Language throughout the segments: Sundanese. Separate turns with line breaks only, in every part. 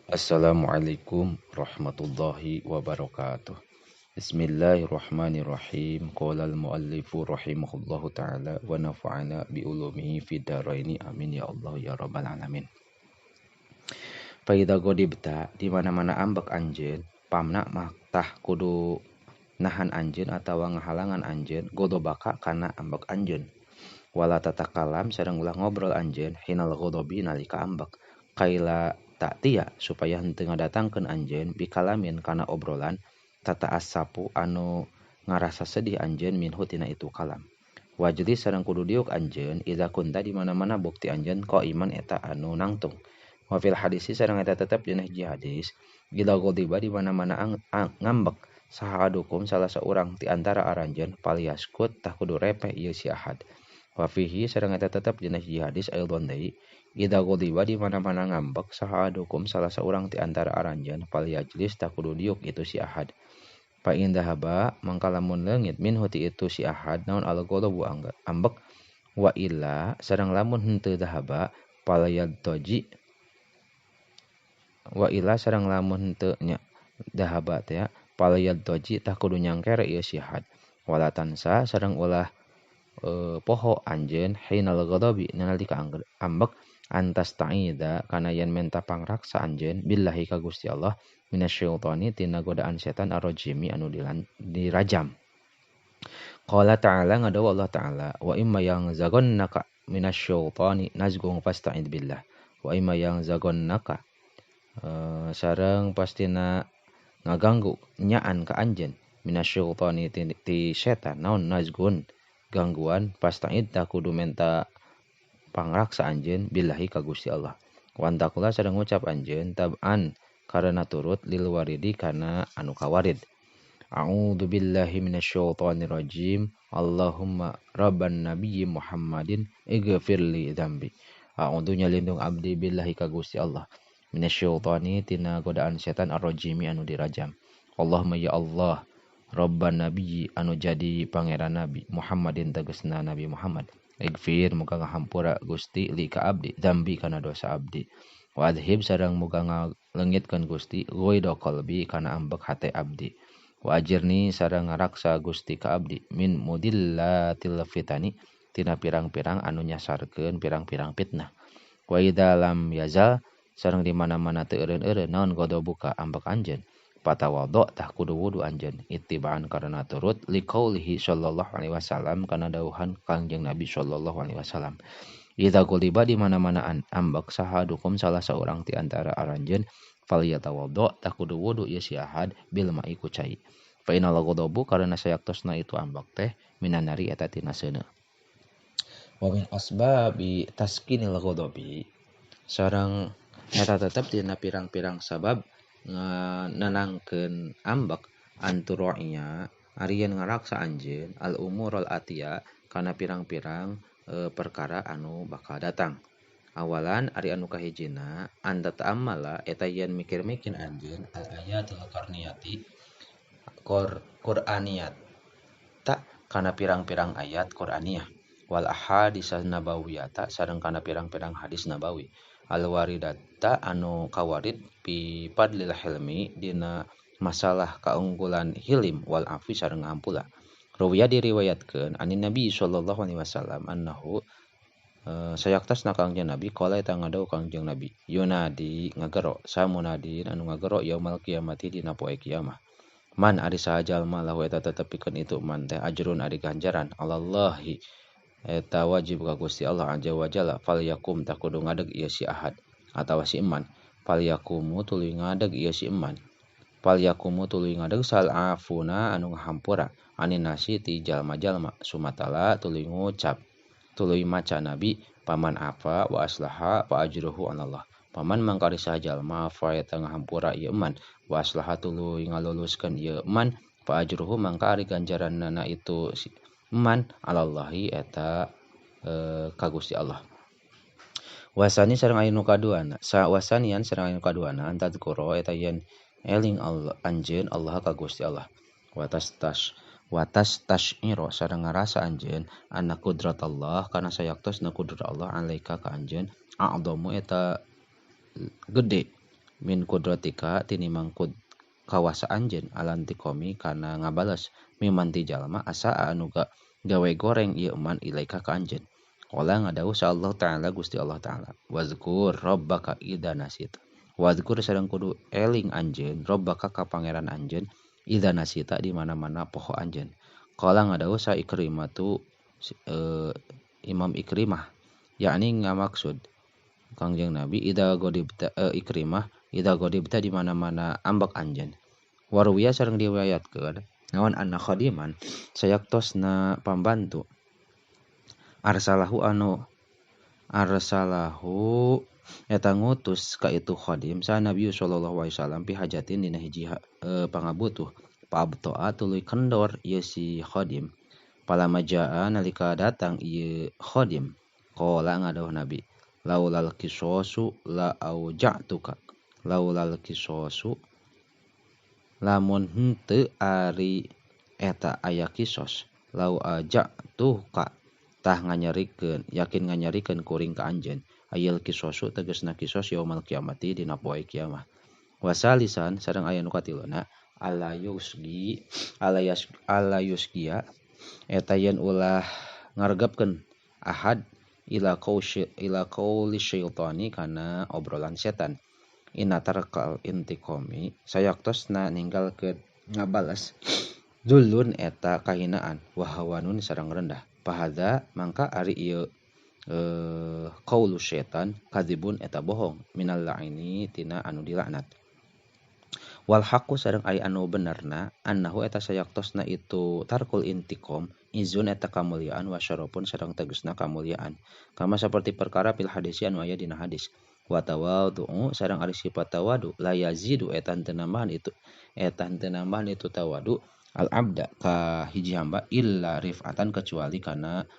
Assalamualaikum warahmatullahi wabarakatuh. Bismillahirrahmanirrahim. Qala al-muallifu rahimahullahu ta'ala wa nafa'ana bi ulumihi fid dharaini. Amin ya Allah ya rabbal alamin. Fa idza ghadibta, di mana-mana ambek anjeun, pamna maktah kudu nahan anjeun atawa ngahalangan anjeun ghadabaka kana ambek anjeun. Wala tatakalam sareng ulah ngobrol anjeun hinal ghadabi nalika ambek. Kaila ta'tiya supaya henteu ngadatangkeun anjeun bikalamin kana obrolan tata asapu anu ngarasa sedih anjeun minhu tina itu kalam. Wajlis sareng kudu diuk anjeun idza kunta di mana-mana bukti anjeun qaiman eta anu nangtung. Wa fil hadisi sareng eta tetep dina hiji hadis idza ghadiba di mana-mana ngambek saha adukum salah saurang ti antara aranjeun falyaskut tah kudu repeh ieu si ahad. Wa fihi sareng eta tetep dina hiji hadis aidon deui idza ghadiba di mana-mana ngambek saha adukum salah saurang ti antara aranjeun falyajlis tah kudu diuk itu si ahad. Fa in dhahaba mangka lamun leungit minhu ti itu si ahad naon al-ghadabu ambek wa illa sareng lamun henteu dhahaba falyadtaji wa illa sareng lamun henteu nya dhahaba teh falyadtaji tah kudu nyangkere ieu si ahad. Wala tansa sareng ulah poho anjeun hinal ghadabi nalika ambek antas ta'ida kana yen menta pangraksa anjeun billahi ka Gusti Allah minasyaitani tina godaan setan arrajimi anu dirajam. Qala ta'ala ngadawa Allah ta'ala wa imma yang zagonnaka minasyaitani nazgung fasta'id billah wa imma yang zagonnaka sareng pastina ngaganggu nyaan ka anjeun minasyaitani ti setan naon nazgun gangguan fasta'id ta kudu menta pangraksa anjeun billahi ka Gusti Allah. Wantakula sareng ngucap anjeun tab'an karena turut lil waridi kana anu kawarid. A'udzu billahi minasyaitonir rajim. Allahumma rabban nabiyyi Muhammadin ighfirli dzambi. A'udzu nyalindung abdi billahi ka Gusti Allah minasyaitoni tina godaan setan arrajimi anu dirajam. Allahumma ya Allah rabban nabiyyi anu jadi pangeran nabi Muhammadin tegasna Nabi Muhammad. Ighfir muga ngahampura Gusti li ka abdi dzambi kana dosa abdi. Wa adhib sareng muga ngalengitkeun Gusti ghaidha qalbi kana ambek hate abdi. Wa ajirni sareng ngaraksa Gusti ka abdi min mudillatil fitani tina pirang-pirang anu nyasarkeun pirang-pirang fitnah. Wa idza lam yazal sareng di mana-mana teu eureun-eureun naon ghadabuka ambek anjeun patawaddo tah kudu wudu anjeun ittibaan karena turut liqaulihi sallallahu alaihi wasallam kana dawuhan Kangjeng Nabi sallallahu alaihi wasallam. Idza ghadiba di mana-mana ambek saha dukum salah saurang ti antara aranjeun falyatawaddo tah kudu wudu ieu si ahad bil ma'i ku cai. Fa inal ghadabu karena sayaktosna itu ambek teh minan nari eta tina seuneu. Wa min asbabi taskinil ghadabi sareng eta tetep dina pirang-pirang sabab nenangkeun ambek anturoinya ari yen ngaraksa anjeun al umurul atiya kana pirang-pirang perkara anu bakal datang. Awalan ari anu kahijina anta ta'ammala eta yen mikir-mikir anjeun al ayatul qarniyati Qur'aniyat ta kana pirang-pirang ayat Qur'aniyah wal ahadits nabawiyata sareng kana pirang-pirang hadis nabawi al waridata anu kawarid bi fadlil hilmi dina masalah kaunggulan hilim wal afi sareng ngampula. Ruwiya diriwayatkeun anin Nabi sallallahu alaihi wasallam annahu sayaktasna Kangjeng Nabi qala eta ngadau Kangjeng Nabi yunadi ngagero samunadin anu ngagero yaumal kiamati dina poe kiamah. Man ari saha jalma lahu eta tetepikeun itu man teh ajrun ari ganjaran alallahi eta wajib ka Gusti Allah azza wa jalla fal yakum tah kudu ngadeg ieu si ahad atawa si iman fal yakumu tuluy ngadeg ieu si iman fal yakumu tuluy ngadeg sal afuna anu ngahampura anin nasi ti jalma-jalma sumatala tuluy ngucap tuluy maca nabi paman afa wa aslaha fa ajruhu anallah paman mangka ari saha jalma afa eta ngahampura ieu iman wa aslaha tuluy ngaluluskeun ieu iman fa ajruhu mangka ari ganjarannana itu si man alallahi eta ka Gusti Allah. Wasani sareng aya nu kaduana wasanian sareng aya nu kaduana antadzkura eta yen eling Allah anjeun Allah ka Gusti Allah. Watas tashiro sareng ngarasa anjeun anna qudratallah kana sayaktosna kudrat Allah alaika ka anjeun a'dhamu eta gede Min kudratika tinimang kawasa anjeun alantiqomi kana ngabales miman ti jalma asa anu gawe goreng ieu man ilaika ka anjeun. Qala ngadawuh sa Allah Ta'ala Gusti Allah Ta'ala wazkur rabbaka idza nasita. Wazkur sareng kudu eling anjeun rabbaka ka pangeran anjeun idza nasita di mana-mana poho anjeun. Qala ngadawuh sa Ikrimatu Imam Ikrimah yakni ngamaksud Kangjeng Nabi idza ghadibta Ikrimah idza ghadibta di mana-mana ambek anjeun. Warwiya sareng diriwayatkeun naon anna khadiman sayaktosna pambantu arsalahu anu arsalahu eta ngutus ka itu khadim sa Nabi sallallahu alaihi wasallam pi hajatin dina hiji pangabutuh paabtoa tuluy kendor ieu si khadim. Palama jaa nalika datang ieu khadim qala ngadawuh Nabi laulal qisasu la auja'tuka laulal qisasu lamun henteu ari eta aya kisos lau aja'tuka tah nganyerikeun yakin nganyerikeun kuring ka anjeun ayil kisosu tegasna kisos yaumal kiamati dina poe kiamah. Wasalisan sareng aya nu katiluna alayusgi alayas alayusgia eta yen ulah ngaregepkeun ahad ila qauli syaitani kana obrolan setan. Inna tarkal intiqami sayaktosna ninggalkeun ngabales dzulun eta kahinaan wa hawanun sareng rendah. Fahadza mangka ari ieu qaulu syaitan kadzibun eta bohong minal la'ini tina anu dilaknat. Wal haqqu sareng ari anu benerna annahu eta sayaktosna itu tarkul intiqam izun eta kamuliaan wa syarafun sareng tegasna kamuliaan. Kama saperti perkara fil hadis anu aya dina hadis. Wa tawadhu sareng ari sifat tawadu la yazidu eta henteu nambahan itu eta henteu nambahan itu tawadu al abda ka hiji hamba illa rifatan kecuali kana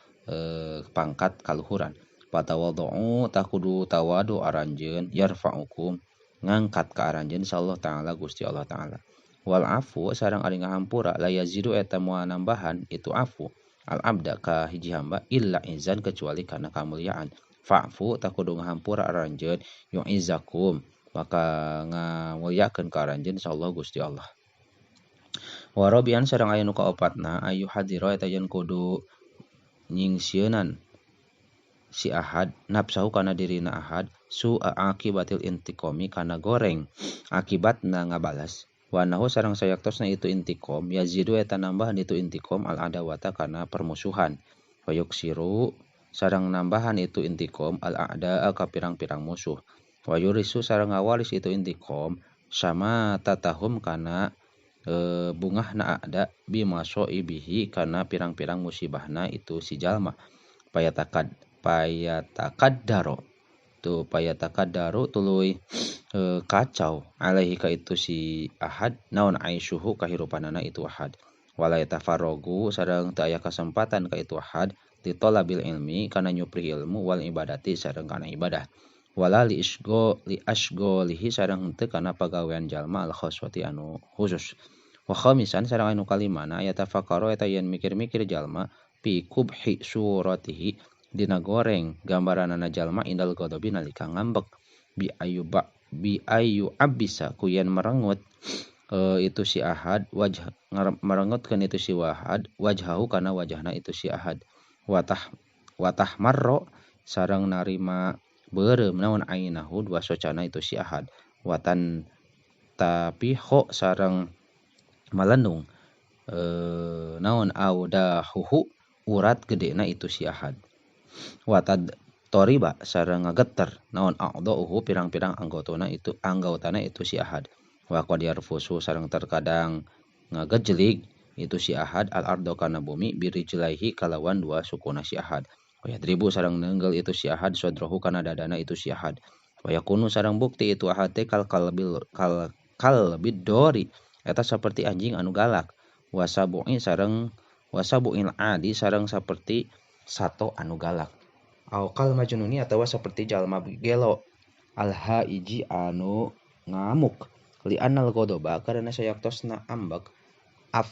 pangkat kaluhuran. Fatawadhu takudu tawadu aranjeun yarfa'ukum ngangkat ka aranjeun insyaallah taala Gusti Allah taala. Wal afu sareng ari ngahampura la yazidu eta moal nambahan itu afu al abda ka hiji hamba illa izan kecuali kana kamuliaan. Fa'fu takudu ngahampura aranjeun yu'izzakum maka ngamulyakeun ka aranjeun insyaallah Gusti Allah. Warabian sareng aya nu kaopatna ayu hadira eta yen kudu nyingsieunan si ahad nafsahu kana dirina ahad su'a akibatil intiqami kana goreng akibatna ngabalas. Wa nahu sareng sayaktosna itu intiqam yazidu eta nambahan itu intiqam al adawata kana permusuhan. Wa yuksiru sareng nambahan itu intiqam al a'daa ka pirang-pirang musuh. Wa yurisu sareng ngawaris itu intiqam sama tatahum kana bungahna a'da bimasoibihi kana pirang-pirang musibahna itu si jalma. Payatakad tu payatakaddaru tuluy kacau alaihi ka itu si ahad naon aisuhu kahirupanana itu ahad. Wala yatafarrogu sareng teu aya kasempatan ka itu ahad ditolabil ilmi kana nyupri ilmu wal ibadati sareng kana ibadah. Wala li isgo li asgolihi sareng henteu kana pagawean jalma al khoswati anu khusus. Wa khamisan sareng anu kalimana yatafakkaru eta yen mikir-mikir jalma pi kubhi suratihi dina goreng gambaranana jalma indal ghadabi nalika ngambek bi ayuba bi ayu abisa ku yen merengut itu si ahad wajah merengutkeun itu si wahad wajhahu kana wajahna itu si ahad. Watah watah marro sareng narima beureum naon ainahu dua socana itu si ahad. Watan tapi ho sareng malenung naon audahuhu urat gedena itu si ahad. Watad toriba sareng ngageter naon a'dauhu pirang-pirang anggotana itu si ahad. Wa qad yarfusu sareng terkadang ngagejlig itu si ahad al ardo kana bumi birijlaihi kalawan dua sukuna si ahad. Wa yadribu sareng nenggel itu si ahad sodrohu kana dadana itu si ahad. Wa yakunu sareng bukti itu ahad teh kal kalbil kal kalbidori eta saperti anjing anu galak. Wasabu'i sareng wasabu'il adi sareng saperti sato anu galak. Au kal majnuni atawa saperti jalma gelo alhaiji anu ngamuk li anal godoba karena sayaktosna ambek af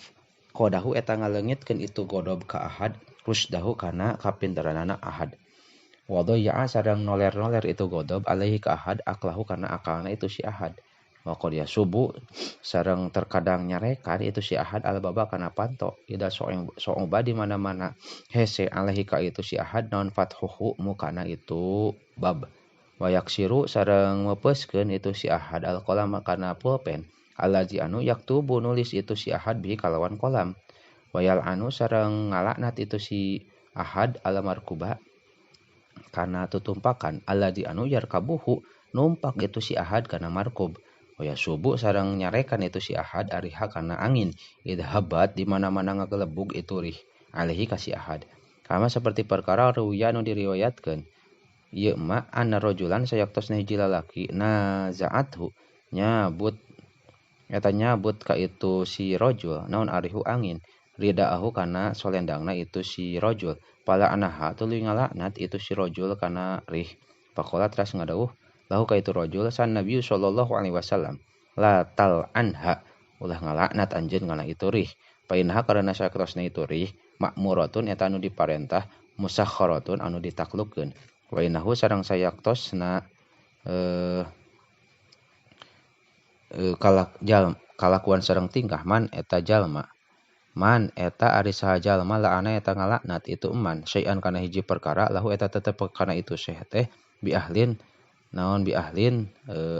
kodahu eta ngaleungitkeun itu godob ka ahad rusdahu kana kapinteranana ahad. Wa dhayya'a sareng noler-noler itu ghadab alaihi ka ahad aklahu kana akalna itu si ahad. Wa qad yasubu sareng terkadang nyarekan itu si ahad albaba kana panto ida so'uba di mana-mana hese alaihi ka itu si ahad naon fathuhu mukana itu bab. Wa yaksiru sareng meupeuskeun itu si ahad alqalama kana pulpen allazi anu yaktubu nulis itu si ahad bihi kalawan kolam. Wa yal'anu sareng ngalaknat itu si ahad alamarkuba kana tutumpakan allazi anu yarkabuhu numpak itu si ahad kana markub. Wa yasubu sareng nyarekan itu si ahad ariha kana angin idhabat di mana-mana ngagelebug itu rih alaihi ka si ahad. Kama seperti perkara ruwiya nu diriwayatkeun ieu ma anna rajulan sayaktosna hiji lalaki nazaathu nyabut eta nyabut ka itu si rajul naon arihu angin ridaahu kana solendangna itu si rajul pala anaha tuluy ngalaknat itu si rajul kana rih. Faqala teras ngadawuh lahu ka itu rajul san nabi sallallahu alaihi wasallam la tal anha ulah ngalaknat anjeun kana itu rih painha karena saktosna itu rih makmuratun eta anu diparentah musakharatun anu ditaklukeun wa innahu sareng sayaktosna kalakuan sareng tingkah man eta jalma man eta ari saha jalma la'ana eta ngalaknat itu eman syai'an kana hiji perkara lahu eta tetep kana itu syai' teh bi ahlin naon bi ahlin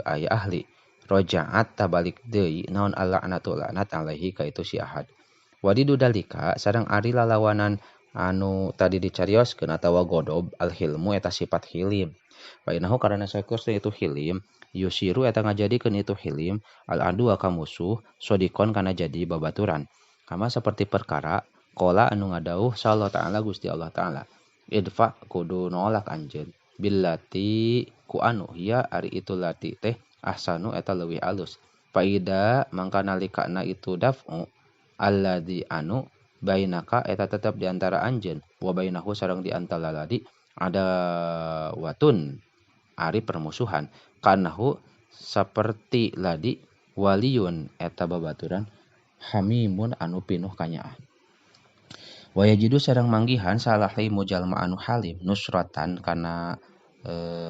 aya ahli rojaat tabalik deui naon alaknatu laknat alaihi ka itu si ahad. Wadidu dalika sareng ari lalawanan anu tadi dicarioskeun atawa godob alhilmu eta sifat hilim. Fa innahu karana sakusna itu hilim yusiru eta ngajadikeun itu hilim al adua ka musuh sodikon kana jadi babaturan. Kama seperti perkara qala anu ngadauh sallallahu ta'ala Gusti Allah ta'ala idfa kudu nolak anjeun billati ku anu hiya ari itu lati teh ahsanu eta leuwih alus. Faida mangka nalikana itu daf'u alladzi anu bainaka eta tetep di antara anjeun wa bainahu sareng di antara ladi ada watun ari permusuhan kanahu saperti ladi waliyun eta babaturan hamimun anu pinuh kanyaah. Wa yajidu sareng manggihan salahimu jalma anu halim nusratan kana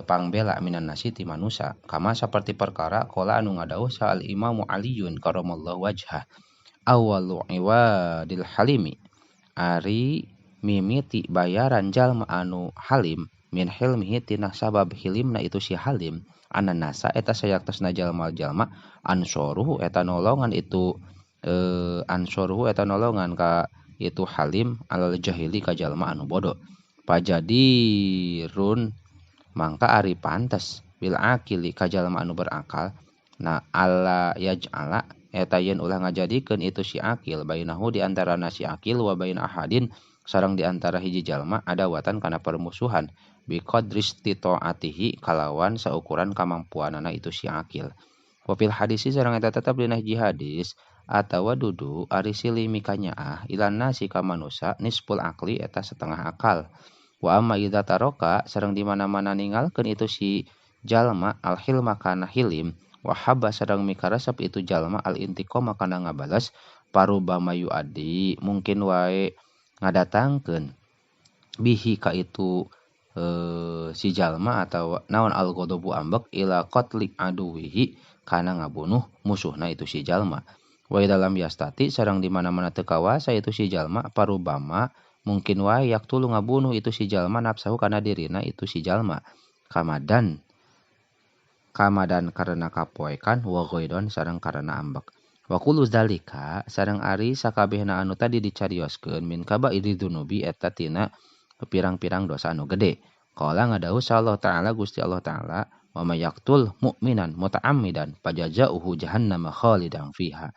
pangbela minan nasi ti manusa kama saperti perkara qala anu ngadawuh sal imamu Aliyun karamallahu wajhah awalu iwadil halimi ari mimiti bayaran jalma anu halim min hilmihi tina sabab hilimna itu si halim ananasa eta sayaktosna jalma-jalma ansoruhu eta nolongan itu ansoruhu eta nolongan ka itu halim alal jahili ka jalma anu bodoh. Pajadirun mangka ari pantes bil akili ka jalma anu berakal na alla yaj'ala eta yen ulah ngajadikeun itu si akil bainahu di antara si akil wa bain ahadin sareng di antara hiji jalma adawatan kana permusuhan biqadri istita'atihi kalawan saukuran kamampuanana itu si akil. Wa fil hadisi sareng eta tetep dina hiji hadis atawa dudu ari silimi kanyaah ilan nasi ka manusa nisful akli eta setengah akal. Wa amma idza taroka sareng di mana-mana ninggalkeun itu si jalma al hilma kana hilim wa habba sareng mikaresep itu jalma al intiqama kana ngabales parubama yuadi mungkin wae ngadatangkeun bihi ka itu si jalma atau naon al ghadabu ambek ila qatli aduwihi kana ngabunuh musuhna itu si jalma. Wa dalam yastati sareng di mana-mana teu kawasa itu si jalma parubama mungkin wae yaktulu ngabunuh itu si jalma nafsahu kana dirina itu si jalma kamadan kamadan karena kapoekan wa ghaidon sareng karena ambek. Wa kullu zalika sareng ari sakabehna anu tadi dicarioskeun min kabairi dzunubi eta tina pirang-pirang dosa anu gede. Qala ngadawuh sallallahu ta'ala Gusti Allah ta'ala wa may yaqtul mu'minan muta'ammidan fajaza'uhu jahannama khalidan fiha.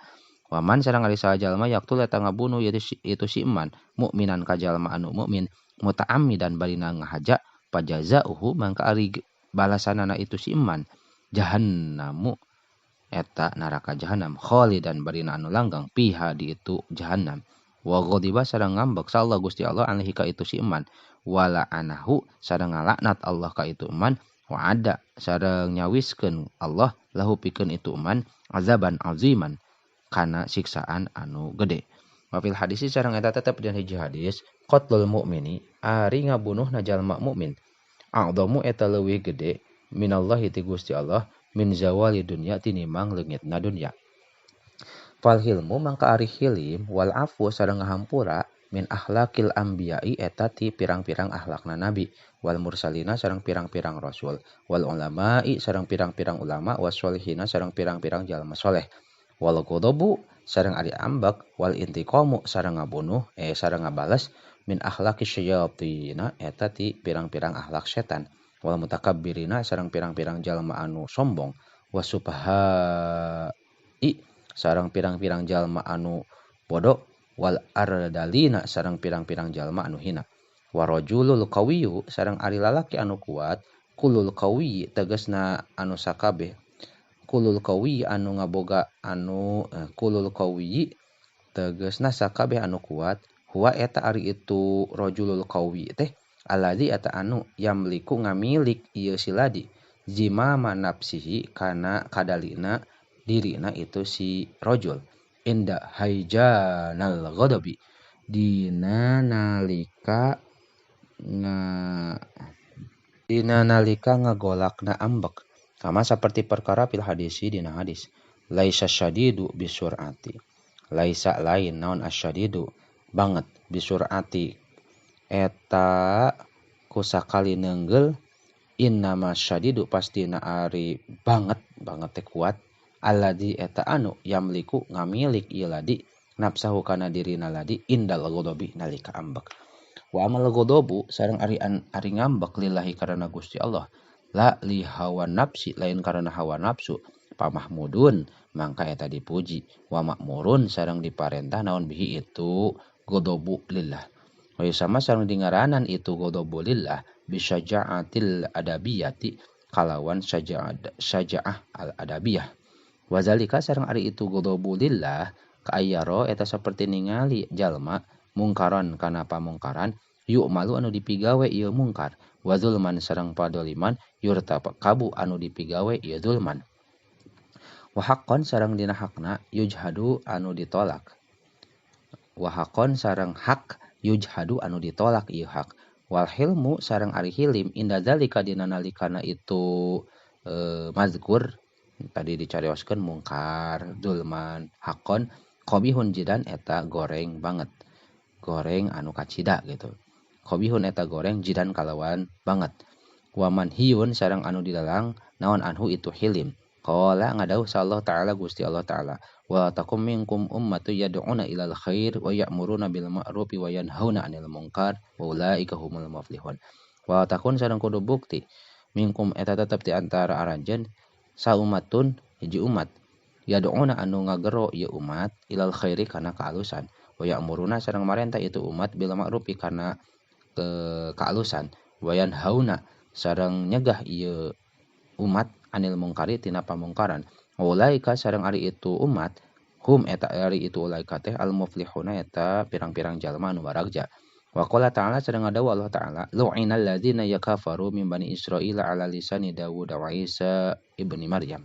Wa man sareng ari saha jalma yaqtul eta ngabunuh itu si iman mukminan ka jalma anu mukmin muta'ammidan barina ngahaja fajaza'uhu mangka ari balasanana itu si iman jahannamu eta neraka jahannam khalidan barina anu langgang fiha di itu jahannam. Wa ghadiba sareng ngambek sallallahu Gusti Allah alaihi ka itu si iman wala anahu sareng ngalaknat Allah ka itu iman wa ada sareng nyawiskeun Allah lahu pikeun itu iman azaban aziman kana siksaan anu gede. Wa fil hadisi sareng eta tetep dina hiji hadis qatlul mukmini ari ngabunuhna jalma mukmin A'dhamu eta leuwih gede minallahi ti Gusti Allah min zawali dunya tinimbang leungitna dunya. Fal hilmu mangka ari hilim wal afu sareng ngahampura min akhlaqil anbiya'i eta ti pirang-pirang akhlakna nabi wal mursalina sareng pirang-pirang rasul wal ulama'i sareng pirang-pirang ulama was sholihina sareng pirang-pirang jalma soleh wal ghadabu sareng ari ambek wal intiqamu sareng ngabunuh sareng ngabales min akhlaqi syayatina eta ti pirang-pirang akhlak setan wal mutakabbirina sareng pirang-pirang jalma anu sombong wasupaha'i sareng pirang-pirang jalma anu bodoh wal ardalina sareng pirang-pirang jalma anu hina warajulul qawiyyu sareng ari lalaki anu kuat kulul qawiyyi tegasna anu sakabeh kulul qawiyyi anu ngaboga anu kulul qawiyyi tegasna sakabeh anu kuat huwa eta ari itu rajulul qawiyyi teh alladzi eta anu yamliku ngamilik ieu siladi zimama nafsihi kana kadalina dirina itu si rajul inda haijanal ghadabi dina nalika ngagolakna ambek kama saperti perkara fil hadisi dina hadis laisa syadidu bisur'ati laisa lain naon asyadidu banget bisur'ati eta kusakali neunggel innama syadidu pastina ari banget banget teh kuat alladzi eta anu yamliku ngamilik ieu ladi nafsahu kana dirina ladi indal ghadabi nalika ambek wa amal ghadabu sareng ari ari ngambek lillahi karana Gusti Allah la li hawa nafsi lain karana hawa nafsu pamahmudun mangka eta dipuji wa makmurun sareng diparentah naon bihi itu ghadabu lillah wa sama sareng dingaranan itu ghadabu lillah bisyaja'atil adabiyati kalawan syaja'ah al adabiyah wazalika sareng ari itu ghadabu lillah kaayaro eta saperti ningali jalma mungkaran kana pamungkaran yu'malu anu dipigawe ieu mungkar wa zulman sareng padoliman yurtakabu anu dipigawe ieu zulman wa haqqan sareng dina hakna yujhadu anu ditolak wa haqqan sareng hak yujhadu anu ditolak ieu hak wal hilmu sareng ari hilim inda zalika dina nalikana itu mazkur tadi dicarioskeun mungkar zulman hakon qobihun jidan eta goreng banget goreng anu kacida gitu qobihun eta goreng jidan kalawan banget waman hiyun sareng anu dilalang naon anhu itu hilim qala ngadauh sallallahu ta'ala Gusti Allah ta'ala wa takum minkum ummatu yad'una ilal khair wa ya'muruna bil ma'rufi wa yanhauna 'anil munkar wa ulaika humul muflihun wa takun sareng kudu bukti minkum eta tetep di antara aranjeun saumatun hiji umat yad'una anu ngagero ieu umat ilal khairi kana kaalusan wa ya'muruna sareng marentah itu umat bil ma'rufi kana kaalusan wa yanhauna sareng nyegah ieu umat anil mungkari tina pamungkaran ulaika sareng ari itu umat hum eta ari itu ulaika teh al muflihuna eta pirang-pirang jalma anu baragja wa qala ta'ala sareng ngadawuh Allah ta'ala lu'inal ladzina yakafaru min bani Israila ala lisani Dawud wa Isa ibni Maryam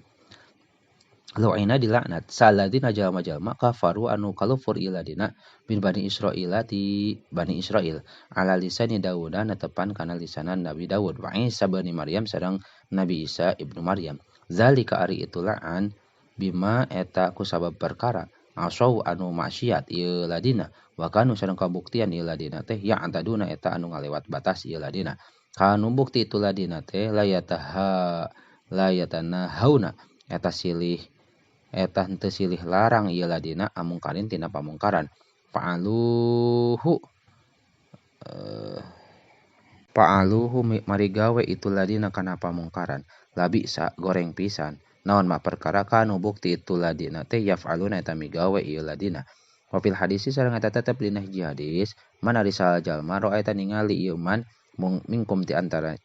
lu'ina dilaknat saladzina jalma-jalma kafaru anu kalufur iladina min bani Israila ti bani Israil ala lisani Dawud netepan kana lisanan Nabi Dawud wa Isa bani Maryam sareng Nabi Isa ibnu Maryam zalika ari itu la'an bima eta kusabab perkara asau anu maksiat ieu ladina wa kanu sareng kabuktian ieu ladina teh ya antaduna eta anu ngalewat batas ieu ladina kanu bukti itu ladina teh layataha layatana hauna eta silih eta henteu silih larang ieu ladina amungkarin tina pamungkaran fa'aluhu fa'aluhu marigawe itu ladina kana pamungkaran labisa goreng pisan naon mah perkara kanu bukti itu ladina teh yaf'aluna eta migawe ieu ladina wa fil hadisi sareng eta tetep dina hiji hadis man ari salah jalma ra'aita ningali ieu man minkum ti antara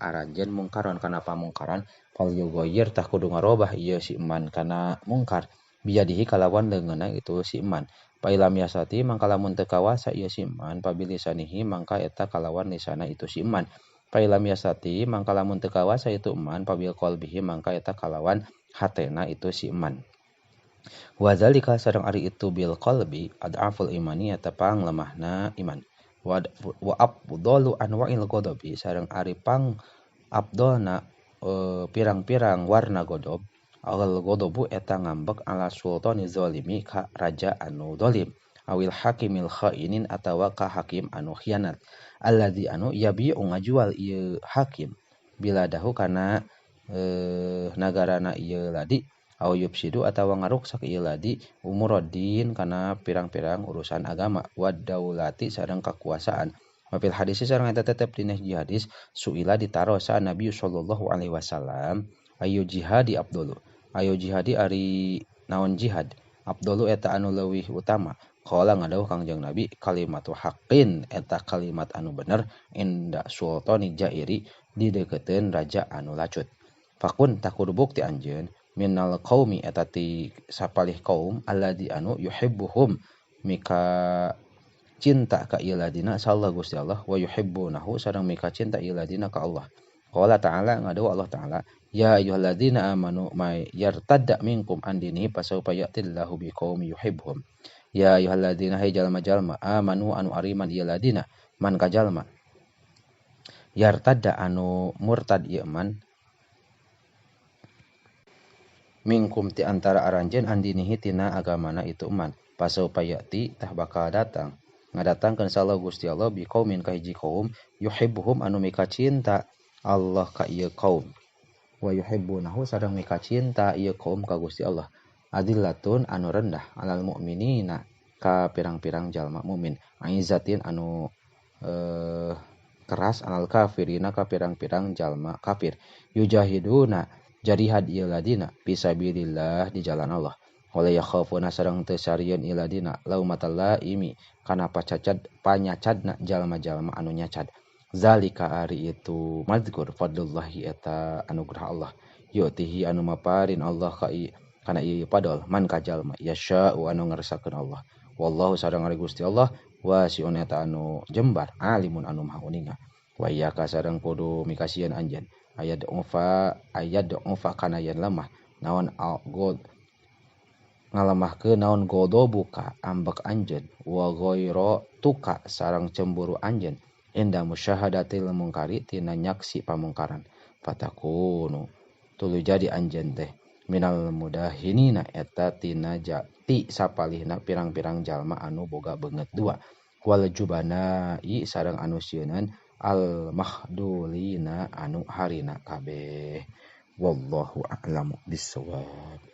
aranjeun mungkaron kana pamungkaran fal yughayyir tah kudu ngarobah ieu si man kana mungkar biyadihi kalawan leungeunna itu si man fa ilam yasati mangka lamun teu kawasa ieu si man pabilisanihi mangka eta kalawan lisana itu si man fa ilam yasati mangka lamun teu kawasa itu man pabil qalbihi mangka eta kalawan hatena itu si man wa zalika sareng ari itu bil qalbi ad'aful imani eta panglemahna iman. Wa afdalu anwa'il ghadabi sareng ari pang afdalna pirang-pirang warna ghadab al ghadabu eta ngambek ala sultani zalimi ka raja anu zalim awil hakimil khainin atawa ka hakim anu khianat alladzi anu yabi'u ngajual ieu hakim biladahu kana nagarana ieu ladi aw yufsidu atawa ngaruksak ieu ladi umuradin kana pirang-pirang urusan agama wad daulati sareng kakuasaan. Wa fil hadis sareng eta tetep dina hiji hadis suila ditarosa Nabi sallallahu alaihi wasallam ayu jihadi afdalu ayu jihadi ari naon jihad afdalu eta anu leuwih utama qala ngadawuh Kangjeng Nabi kalimatu haqqin eta kalimat anu bener inda sultani jairi dideukeuteun raja anu lacut. Fakun takudu bukti anjeun minal qaumi eta ti sapalih kaum alladzi anu yuhibbuhum mika cinta ka ieu ladina sallallahu Gusti Allah wa yuhibbunahu sareng mika cinta ieu ladina ka Allah. Qala ta'ala ngadawuh Allah ta'ala ya ayyuhalladzina amanu may yartadda minkum an dinihi fasawfa ya'tillahu biqaumin yuhibbuhum. Ya ayyuhalladzina hay jalma-jalma amanu anu ariman ieu ladina man ka jalma yartadda anu murtad ieu man minkum ti antara aranjeun andinihi tina agamana itu man pasaupa ya'ti tah bakal datang ngadatangkeun sallallahu Gusti Allah biqaumin ka hiji kaum yuhibbuhum anu mika cinta Allah ka ieu kaum wa yuhibbunahu sareng mika cinta ieu kaum ka Gusti Allah adillatun anu rendah alal mu'minina ka pirang-pirang jalma mukmin aizatin anu keras alal kafirina ka pirang-pirang jalma kafir yujahiduna jarihad ieu ladina fisabilillah di jalan Allah wala yakhafuna sareng teu sarieun ieu ladina laumatal laimi kana pacacad panyacadna jalma-jalma anu nyacad zalika ari itu mazkur fadlullahi eta anugerah Allah yu'tihi anu maparin Allah ka kana ieu padol man ka jalma yasya'u anu ngersakeun Allah wallahu sareng ari Gusti Allah wasi'un eta anu jembar alimun anu maha uninga wa iyyaka sareng kudu mikasieun anjeun ayat ufa kana yen lemah naon god ngalemahkeun naon godobuka ambek anjeun wa ghaira tuka sareng cemburu anjeun inda musyahadatil mungkari tina nyaksi pamungkaran fatakunu tuluy jadi anjeun teh minal mudahinina eta tina jati sapalihna pirang-pirang jalma anu boga beungeut dua wal jubanai sareng anu sieunan al mahdulina anu harina kabeh wallahu a'lamu bissawab.